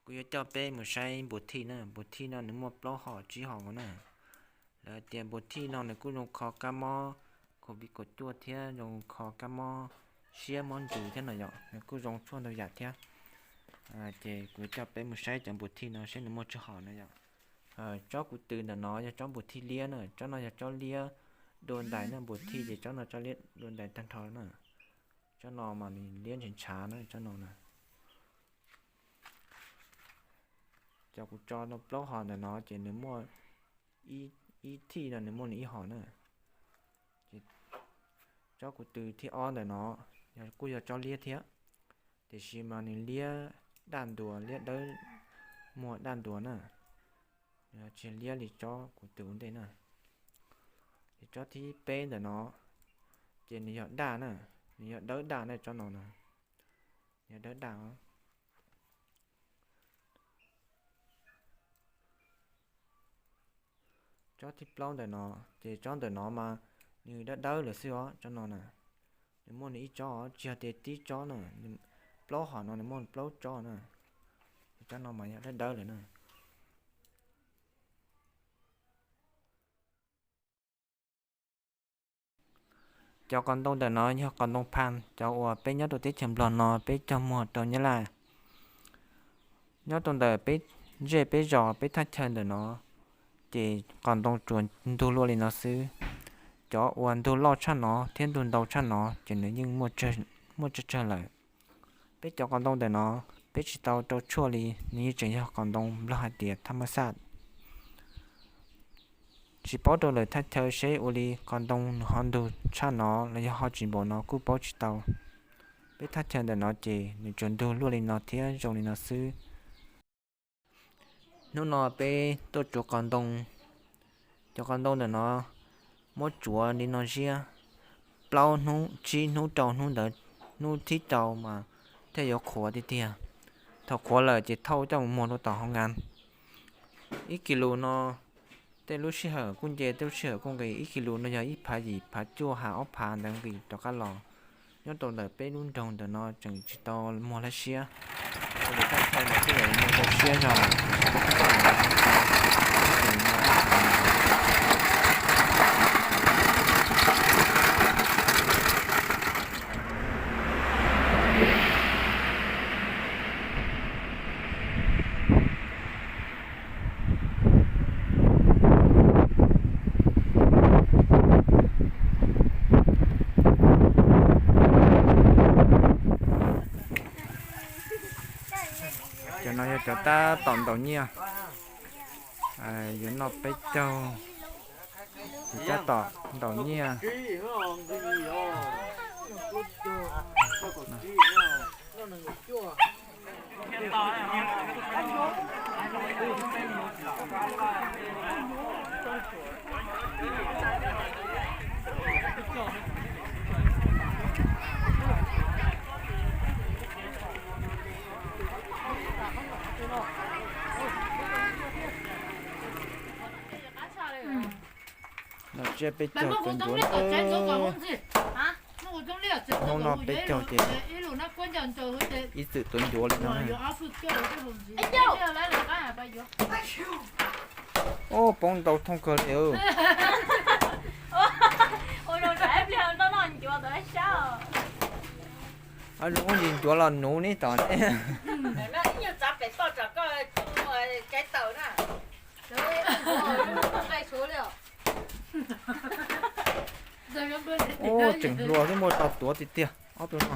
Kuv yuav coj peb mus saib npua thij na. Npua thij no nws muaj plaub hom tsib hom nkaus na. Lawv tias npua thij no nws kuj zoo kho kab mob covid kaum cuaj thiab zoo kho kab mob siab mob ntsws thiab no yom, nws kuj zoo tshuaj ntau yam thiab. Ces kuv yuav coj peb mus saib cov npua thij no seb nws muaj tsawg hom no yom. Tsob kuv tws ntawm no yog tsob npua thij liab na, tsob no yog tsob liab dua ntais na, npua thij ces tsob no tsob liab dua ntais tag nrho na. Tsob no mas nws liab ntshav ntshav na, tsob no na. Cov kuv tso plaub hom ntawm no ces nws muaj ib thij no nws muaj nws ib hom na. Ces tsob kuv tws thib ob ntawm no kuj yog tsob liab thiab, tiam sis mas nws liab daj ntuas, liab dawb, muag daj ntuas na. Tsis liab li tsob kuv tws ua ntej na. Ces tsob thib peb ntawm no ces nws yog daj na, nws yog dawb daj na, tsob no na, nws yog dawb daj. Tsob thib plaub ntawm no, ces tsob ntawm no mas nws dawb dawb lawm xwb os, tsob no na. Nws muaj nws ib tsob os, tsis yog tias tib tsob na, plaub hom no nws muaj plaub tsob na. Tsob no mas yog dawb dawb lawm na. Cov qos ntoo ntawm no yog qos ntoo pha, cov uas peb nyob rau teb chaws Nplog no peb cog muag rau Nyab Laj. Nyob rau ntawm peb zej peb zos peb thaj chaw ntawm no, ces qos ntoo tsuas ntug luaj li no xwb. Cov uas ntug loj tshaj no thiab ntug ntau tshaj no ces nws yeej muaj tsawg tsawg lawm. Peb cov qos ntoo ntawm no, peb tsis tau rau tshuaj li, nws yeej tseem yog qos ntoo Nplog hais tias thaj maj xaj. Tsis paub rau lwm thaj chaw seb ua li qos ntoo nws ho ntug tshaj no los yog ho tsis npaum no kuj paub tsis tau. Peb thaj chaw ntawm no ces nws tsuas ntug luaj li no thiab zoo li no xwb. Hnub no peb tuaj tsuav qos ntoo. Cov qos ntoo ntawm no muab tsuav li no ziab plaub hnub, tsib hnub, rau hnub ntawd, hnub thib rau mas thiaj yuav qhuav tiag tiag. Thaum qhuav lawm ces thauj coj mus muag rau tom hoo nkas. Ib kis lus no tej lub sij hawm kuj nce, tej lub sij hawm kuj nqis, ib kis lus no yog ib phav yim phav cuaj ha ob phav ntawd nqis rov qab los. Nyob rau ntawm peb lub nroog ntawm no tseem tsis tau muag laj siab. Ua li thaj chaw no kuj yog muag rau siab zog. Cov no yog cov tab tom ntaus nyiaj, yuav noj peb caug, cov tab tom ntaus nyiaj. Los tsiab peb caug tuav ncuav na. Hnub no peb caug ces ib txwm tuav ncuav li no. Ub, poob ntau thooj kawg li. Zoo ntsis ncuav los nuv neb tom ne. Ub, tseem hluas xwb, muaj rau tuav tiag tiag ob tug no.